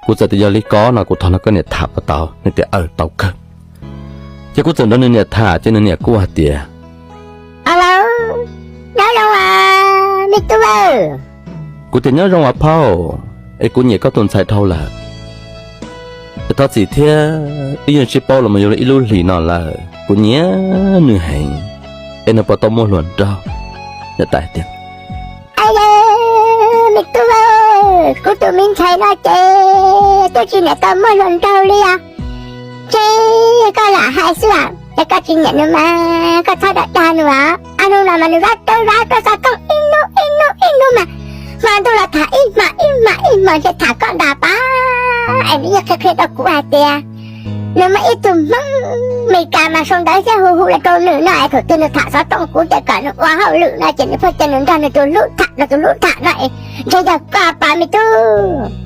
Kuv txawm tias yog li ko no kuv thov nrog koj niam tham puas tau? Nws tias aws, tau kawg. Ces kuv txawm nrog nws niam tham ces nws niam kuj hais tias, Aws, nyob zoo as me tub. Kuv tias nyob zoo as phauj, es kuv nyiam koj tus ntxhais dhau lawm. Es thov txim thiab wb yeej sib paub los mus yuav luag ib lub hlis no lawm, kuv nyiam nws heev, es nws puas tau muaj hluas nraug? Niam tais tias, Aws, me tub, kuv tus me ntxhais no ces twb tsis niam tau muaj hluas nraug li os. Ces koj lam hais xwb, yog koj tsis nyiam nws mas koj txhob dag dag nws os. Hnub no mas nws vaj tawb vaj tuaj xov tooj ib hnub ib hnub ib hnub mas, hmo ntuj los tham ib hmos ib hmos ib hmos, ntshe tham koj nrog pab es nws yeej qhia qhia rau kuv hais tias nws muaj ib tug Hmoob Meskas mas sau ntawv thiab hu hu los rau nws no es thaum twg nws tham xov tooj kuv ces kom nws ua hauj lwm no ces nws pheej cia nws nrog nws tus hlub tham, nws tus hlub tham no es ntshe yog koj pab me tub.